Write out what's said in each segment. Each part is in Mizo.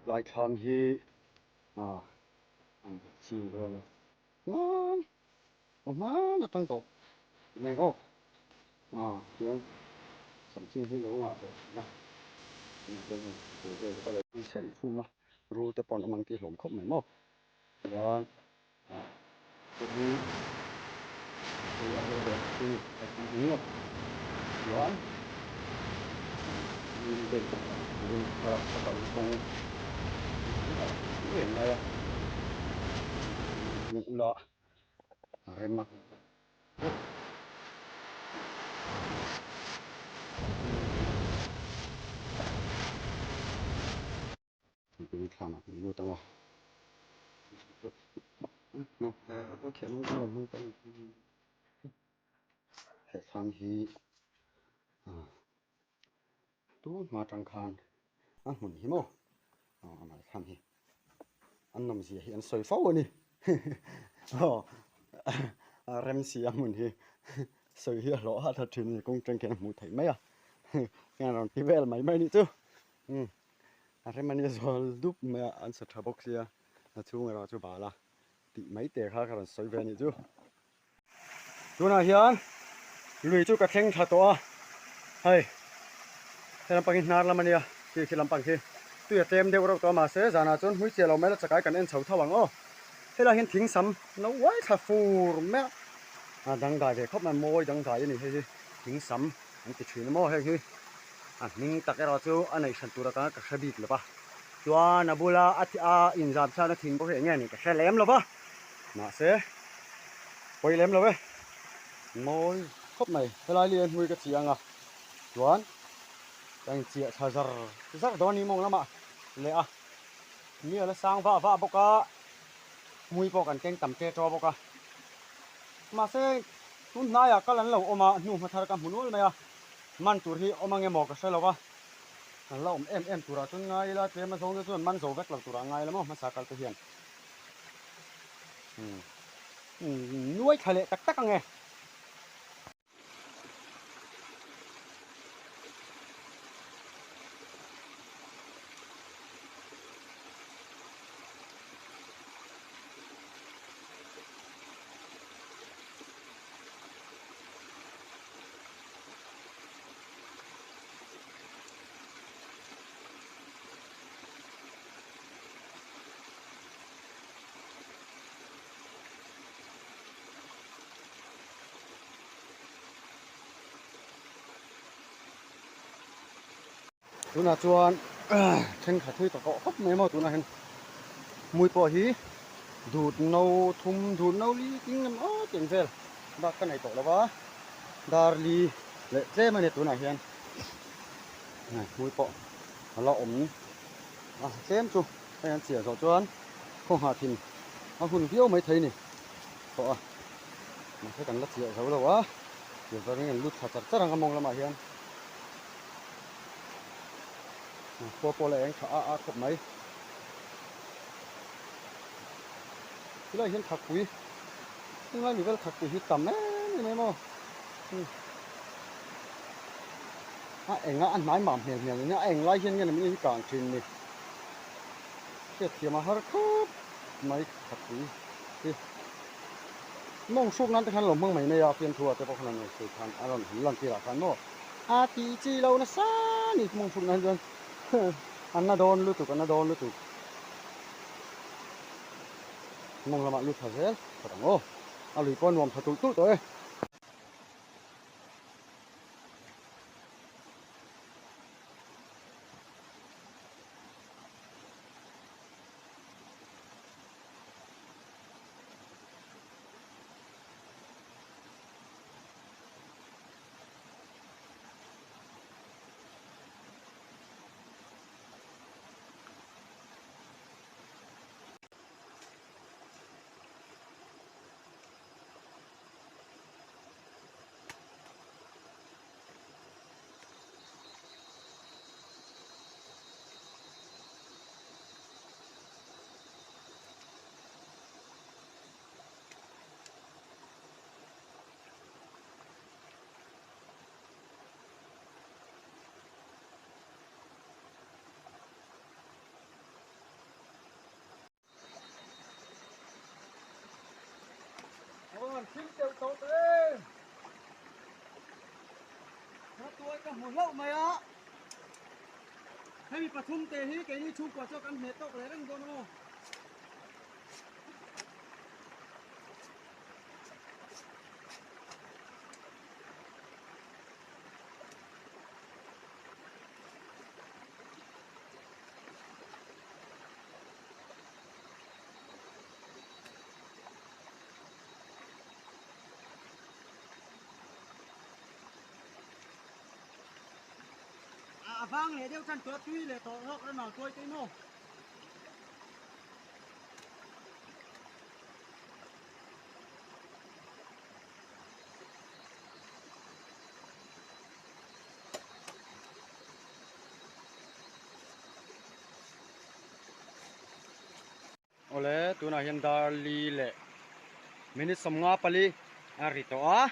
Lai thlam hi ah an ching vel a hman aw hman atang tawh mai aw ah chuan chanchin hi lo ngah tawh thin a chhen chhung a rul te pawh an awm ang tih hlawm khawp mai maw chuan ah hei hi a hei a hi a hi chuan em mai a ula a rem a. Thlam ah kan lut ang a. He thlam hi tun hma tang khan a hmun hi maw amah thlam hi an nawmzia hi an sawi fo a ni aw a rem si a hmun hi sawi hi a hlawh hat hat thin a ni kawng tang khian a hmuh theih mai a hian rawn ti vel mai mai a nih chu a rem a nia zual dup mai a an sa tha bawk sia a chhung erawh chu bal a tih mai te kha ka rawn sawi ve a nih chu. Tunah hian lui chu ka thleng thla tawh a, hei he lampang hi hnar lam a nia, khi khi lampang khi tui a tlem deuh reuh tawh a mahse zanah chuan hmui chiah lo mai la chakai kan en chho tho ang aw. Helaiah hian thing sam lo uai thla fur mai a, a dangdai ve khawp mai a, mawi dangdai a ni hei hi thing sam an ti thin a maw heng hi a hming tak erawh chu a neih hran tur atanga ka hre bik lo va chuan a bula a a inzam chhiatna thing pawh hi eng nge ni ka hre lem lo va. Mahse, pawi lem lo e, mawi khawp mai. Helai lian hmui ka chiang a, chuan ka inchiah thla zar zar dawn a ni mawng lamah leh a, mi a la sang vah vah bawk a, hmui pawh kan keng tam ṭe ṭaw bawk a. Mahse, tun hnaiah kal an lo awm a, hnu hma thar ka hmu nual mai a, man tur hi awm ang emaw ka hre lo va, an la awm em em turah chuan ngai ila, tlem azawng te chuan man zo vek lo turah ngai ila maw hmasa kal te hian. Nuai thla leh tak tak ang e. Tunah chuan thenkhat hi ka kawh khawp mai maw tunah hian hmui pawh hi dut no thum dut no li ting lam aw tih ang vel bak ka nei tawh lo va dar li leh tlem a ni tunah hian hmui pawh a la awm a tlem chu hei an chiah zawh chuan khaw nghah thin a hun viau mai thei ni tawh a mahse kan la chiah zo lo a chuvangin an lut thla char char ang a mawng lamah hian khua pawh la eng tha a a khawp mai tilai hian thakpui tunlai mi vel thakpui hi tam em em em aw. A eng a a hnai mam hmel hmel ania a eng lai hian nge ni min kang thin ni hriatthiam a har khawp mai khatpui hi mawng hruk nan te khan lo hmang mai mai a fiamthu ah te pawh khan an rawn sawi khan a rawn han lan tir ah khan maw a tih chi lo nasa ni mawng hruk nan chuan a na dawn lutuk a na dawn lutuk mawng lamah lut thla zel phawt ang aw a lui pawh a nuam tha tulh tulh tawh e. ka hmu hlauh mai a, hemi pathum te hi keini chhungkua chuan kan hmeh tawk leh reng dawn a maw? A vang leh deuh tan tawh tui leh tawh rawk ram ang tuai te maw. Awle tunah hian dar li leh minute 54 a ri tawh a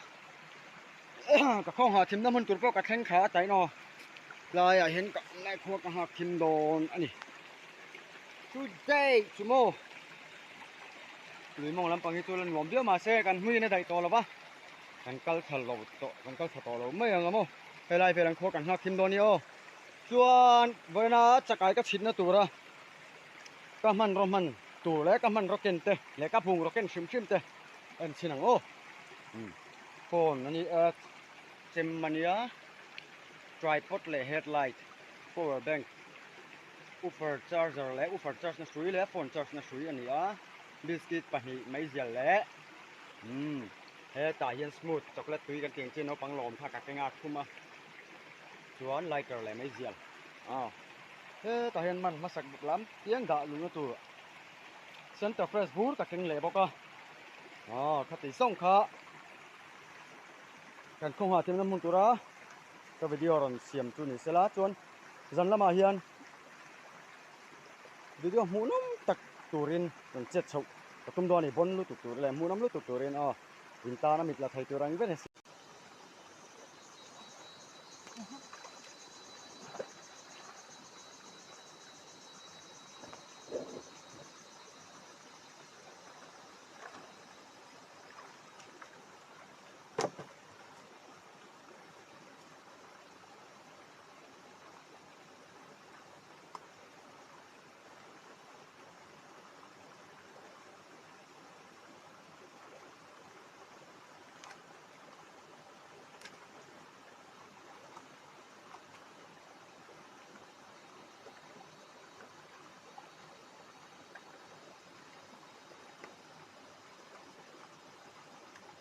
ka khawngha thimna hmun tur pawh ka thleng thla a taih naw tlaiah hian ka awm lai khua ka nghak thim dawn a ni today chu maw lui mawng lampang hi chu la nuam viau mahse kan hmuin a daih tawh lo va kan kal thla lo tawh kan kal thla tawh lo mai ang a maw helai vel an khua kan nghak thim dawn a ni aw chuan vawiina chakai ka chhitna tura ka hmanraw hman tur leh ka hmanraw ken te leh ka bungraw ken hrim hrim te en chhin ang aw phone a ni a chem a nia tripod leh headlight power bank woofer charger leh woofer charge na hrui leh phone charge na hrui a ni a biscuit pahnih meizial leh umm hetah hian smooth chocolate tui kan tih ang chi naupang lawm kha ka keng a thum a chuan lighter leh meizial ah. Hetah hian man hmasak buk lam piang dah luhna tur center fresh bur ka keng leh bawk a aw khati zawng kha kan khawngha thilna hmun tura ka video rawn siam chu ni sela chuan zan lamah hian video hmuhnawm tak turin rawn chet chhoh ka tum dawn a ni bawn lutuk tur leh hmuhnawm lutuk turin aw in tana mit la thei tur ang ber hi.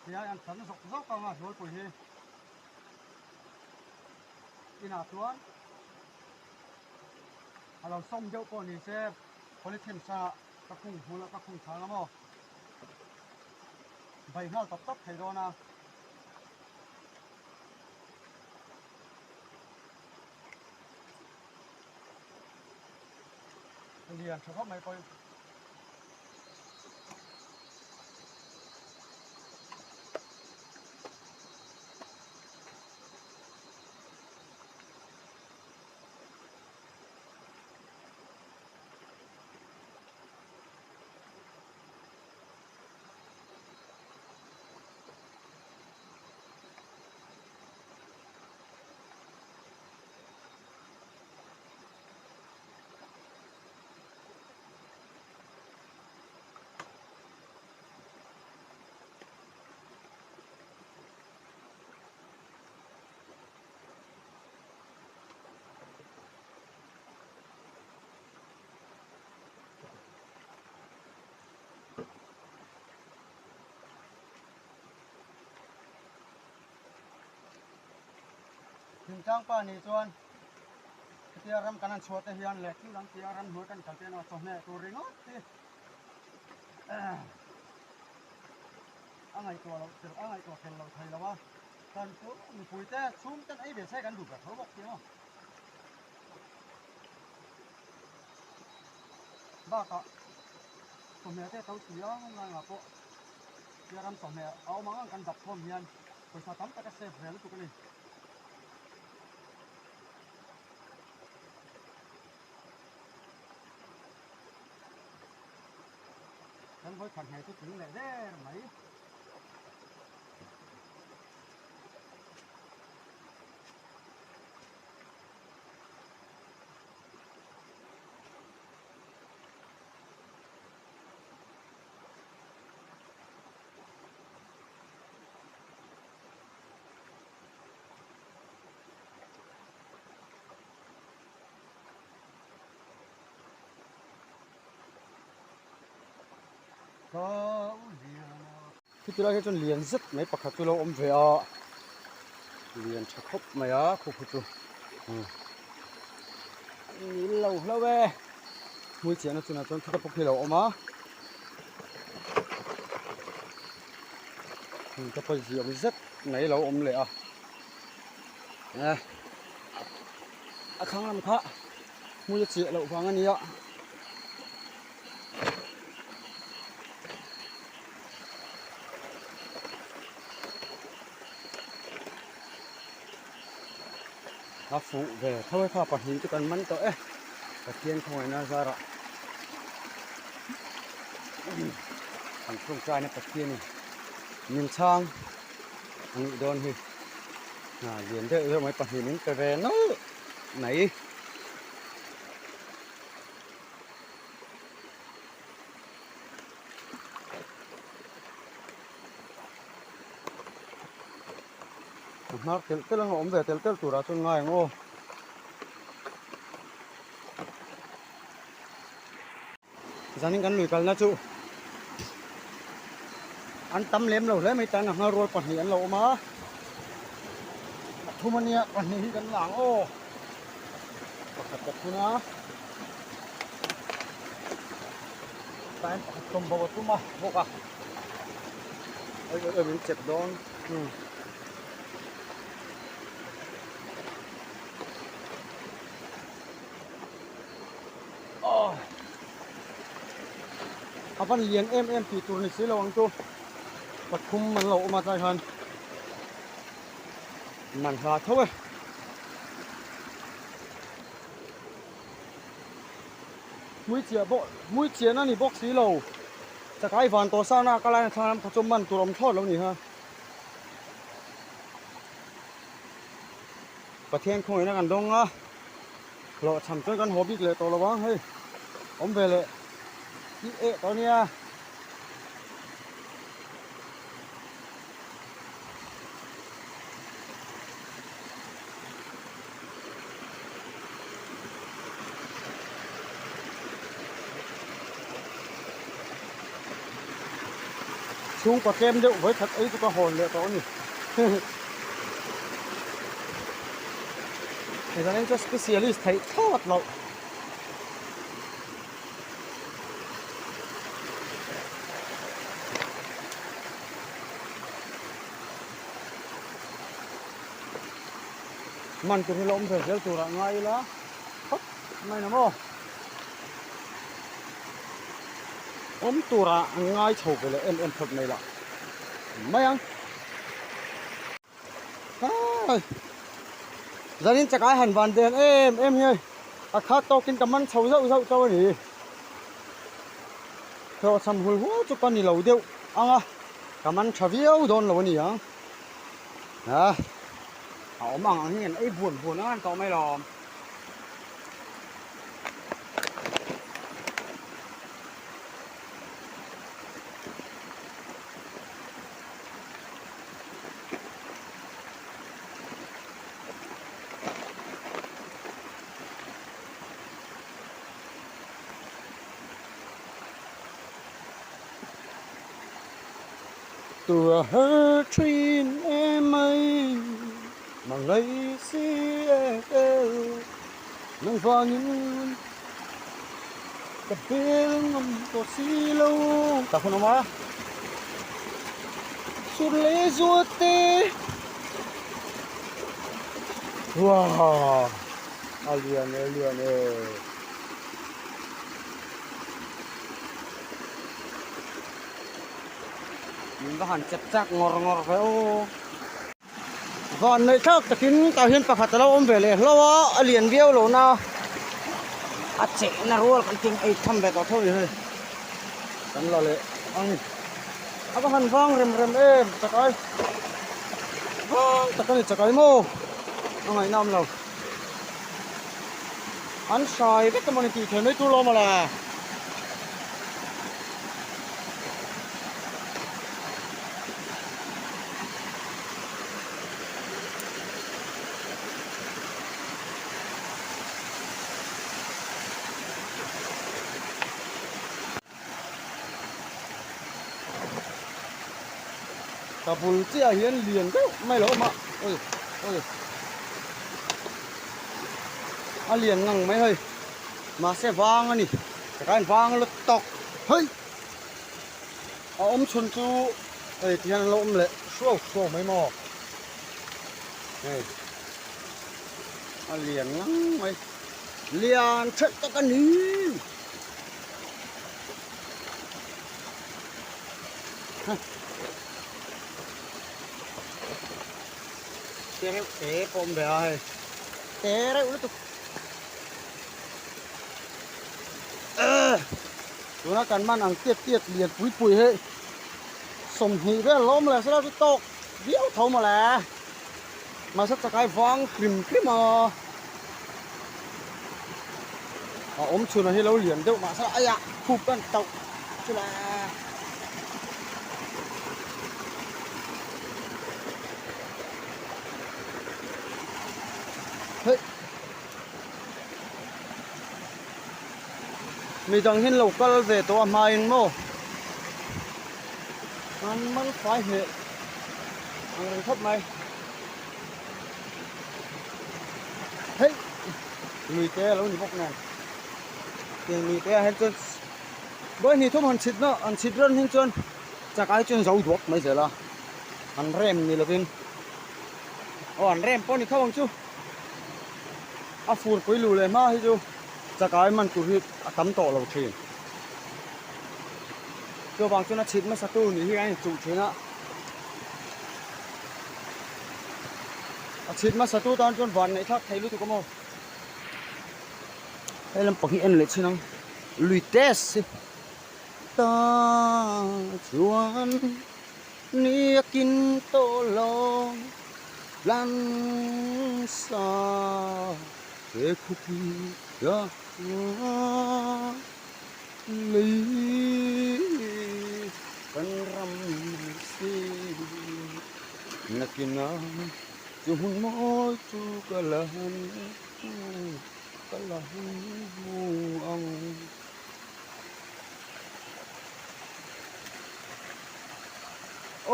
Tihian an tlan zawk zawk ang a zualpui hi inah chuan a lo sawm deuh pawh ni se polythene hrangah ka khung hmul a ka khung chhang a maw. Bai nghal tawp tawp thei dawn a. Lian tha khawp mai pawh. Thingtlang pa nih chuan hetia ram kan han chhuah te hian leh thil dang tia ram hnuai kan kal te hian chawhmeh tur ringawt hi a ngaihtuah loh a ngaihtuah fel loh thei lo a kan chu mipui te chhung ten ei ve se kan duh ber tho bawk si maw. Bakah chawhmeh te to si a ngai ngah pawh tia ram chawhmeh a awm ang ang kan dap khawm hian pawisa tam tak a save ve lutuk a ni. Kan vawikhat hmel chu tling leh der mai. Khiti lai hi chuan lian zet mai pakhat chu lo awm ve a, lian tha khawp mai a khu khu chu nil lo hlauh e, hmui chiahna chunah chuan khita pawh khi a lo awm a, heng te pawh ziah zet mai a lo awm leh a, a thlang lam kha hmui a chiah loh vang a nia. A fuh ve tho e kha pahnih chu kan man tawh e Pathian khawngaihna zarah kan tawngtaina Pathianin min chhang a nih dawn hi lian deuh deuh mai pahnih min pe ve nawlh mai. A hnar telh telh anga awm ve telh telh turah chuan ngai ang aw. Zanin kan lui kalna chu an tam lem lo hle mai tan a hnar rual pahnih an lo awm a a thum ania pahnih hi kan la ang aw. Pakhat ka thun a time pakhat tawm bo a tum a bawk a oi oi oi min chep dawn hmm oh a van lian em em tih tur ni si lo ang chu pathum an lo awm a tlai khan man hla tho e. Hmui chiah bawk hmui chiahna ni bawk si lo chakai van tawh sa na ka laina thlang lam kha chu man tur awm thlawt lo ni ha. Pathian khawngaihna kan dawng a hlawhchham chuan kan haw bik leh tawh lo ang hei awm ve leh i eh tawh nia. Chhungkaw tlem deuh vawi khat ei chu ka hawn leh tawh a ni. Hei chu specialist theih thlawt loh. Man tur hi la awm ve zel turah ngai ila phawt mai na maw awm turah an ngai chho ve leh em em phawt mai lah mai ang. Hai zanin chakai han van den em em hi hei a khat tawkin ka man chho zauh zauh chauh a ni hlawhchham hul hual chu ka ni lo deuh ang a ka man tha viau dawn lo a ni ang a a awm ang ang hi an ei buan buan ang an tawh mai lawm. Tura her thin em mai mang lei si e nang vangin Ka bel ngam tawh si lo. Ta hun awm a. Sur leh zuat te. Wow! A lian e, lian e. Min va han chep chak ngawr ngawr ve aw. Van neih thlak takin tah hian pakhat a lo awm ve leh hlauh a, a lian viau lo na a chehna rual kan tih ei tham ve tawh tho ni hei kan la leh ang a va han vang rem rem em chakai vang tak a ni chakai maw a ngaihnam lo an hrai vek emaw ni tih thei mai tur lo mawle. Ka bul chiah hian lian deuh mai lo awm a, oi oi a lian ngang mai hei mahse vang a ni takah hian vang la tawk hei a awm chhun chu hei ti hian an lo awm leh hruau hruau mai maw hei a lian ngang mai lian thelh tak a ni. Te reuh te pawh awm ve a hei te reuh lutuk tuna kan man ang tiat tiat lian pui pui hi 20 vel lawm leh sela chu tawk viau tho mawle mahse chakai vang hrim hrim a a awm chhun a hi lo lian deuh mahse aia khup an tauh chu le. Hei midang hian lo kal ve tawh a hmain maw an man fai hneh ang reng khawp mai. Hei lui te a lo ni bawk nen tiang lui te ah hian chuan vawi hnih thum han chhit na han chhit ran hin chuan chak ai chuan zo duak mai zel a an rem ni lovin aw an rem pawh a ni kho ang chu a fur pui luh leh hma hi chu chak ai man tur hi a tam tawh lo thin chuvang chuan a chhit hmasa tu nih hi a inchuh thin a. A chhit hmasa tu tan chuan van ngaihthlak thei lutuk a maw hei lampang hi en leh chin ang lui test hi ta chuan ni a kin tawh lo tlan sa he khawpui a Lei kan ram si nakina chu hmun mawi chu ka la han ka la han hmu ang.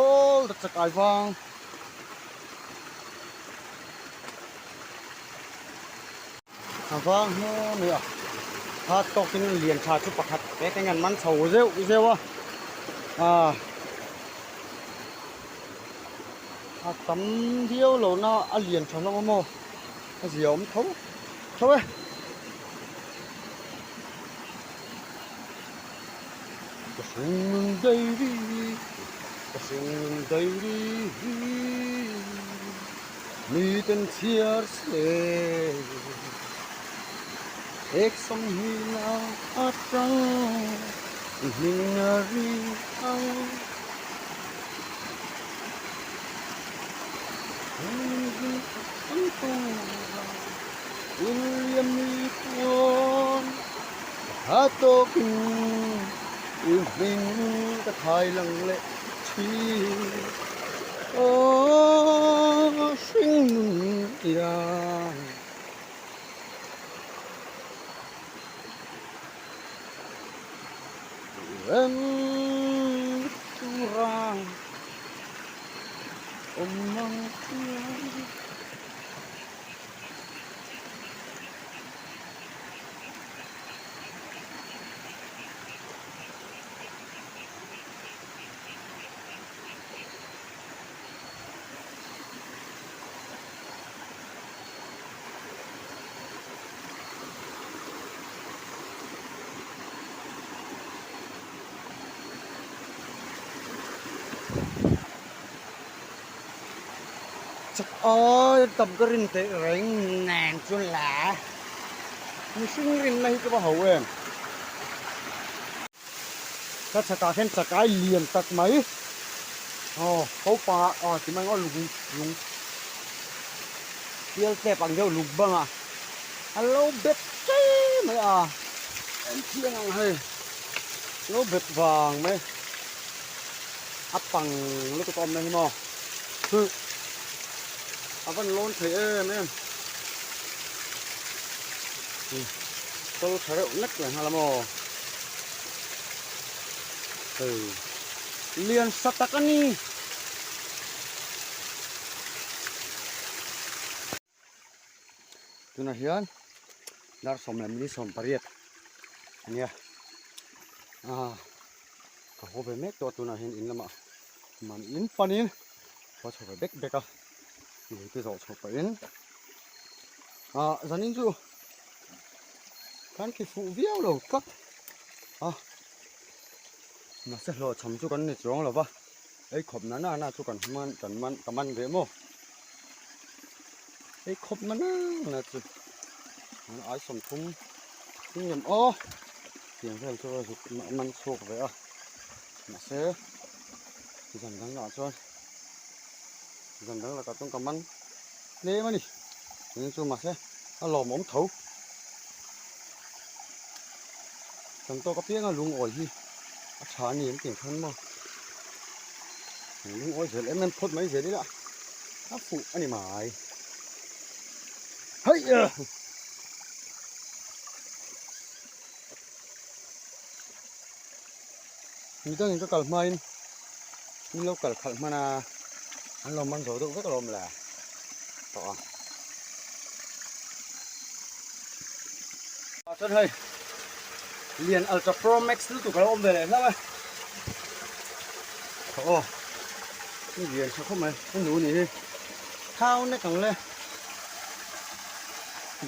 Aw ta chakai vang. A vang hle mai a kha tawkin lian tha chu pakhat te te hian man chho zeuh zeuh a ah a tam viau lo na a lian tha hlawm a maw a zia awm tho tho e. Ka hring diary ka hring diary Miten chhiar se ek 20 na atang i hming a ri ang. William ni pawn a tawkin i hming ka thai lang leh thin. Aw hringnun iang. Rem tura awm ang chuan. Chak ai tam ka rin teh reng nen chu la mihring rinna hi chu va ho em. Ka chhakah hian chakai lian tak mai aw ko pangah aw ti mai ang aw lung lung pial tep ang deuh lung bangah a lo bet chei mai a en chiang ang hei lo bet vang mai a pang lutuk a awm na hi maw huh a van lawn thei em em chawl tha reuh nek leh nghal a maw hei lian sa tak a ni. Tunah hian dar sawm leh minute 18 a nia ah ka haw ve mek tawh a tunah hian in lamah man in panin khua chho ve bek bek a lui te zawh chhoh pahin ah zanin chu kan ti fuh viau lo tlat a mahse hlawhchham chu kan ni chuang lo va ei khawp na na na chu kan man kan man ka man ve maw ei khawp na na na chu an ai 30 thum lem aw tiang vel chu a zuk man chhuak ve a mahse zan dang lah chuan zan dang lakah chuan ka man tlem a ni tin chu mahse a lawmawm tho kan tawk apianga lungawi hi a tha a ni an tih khan maw lungawi zel em em phawt mai zel ila a fuh a ni mai hei midangin ka kal hmain min lo kal khalh hman a an lo man zo deuh vek alawm le tawh a ah chuan hei lian ultra pro max lutuk a lo awm ve leh hlauh e aw ni lian tha khawp mai a nu nih hi thau nek ang le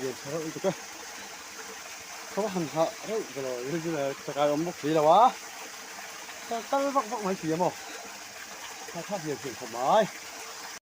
lian tha reuh lutuk e. Khaw han hah reuh ka lo zir zir a chakai awm bawk si lo a kal vak vak mai si a maw kha kha hliam hliam khawp mai.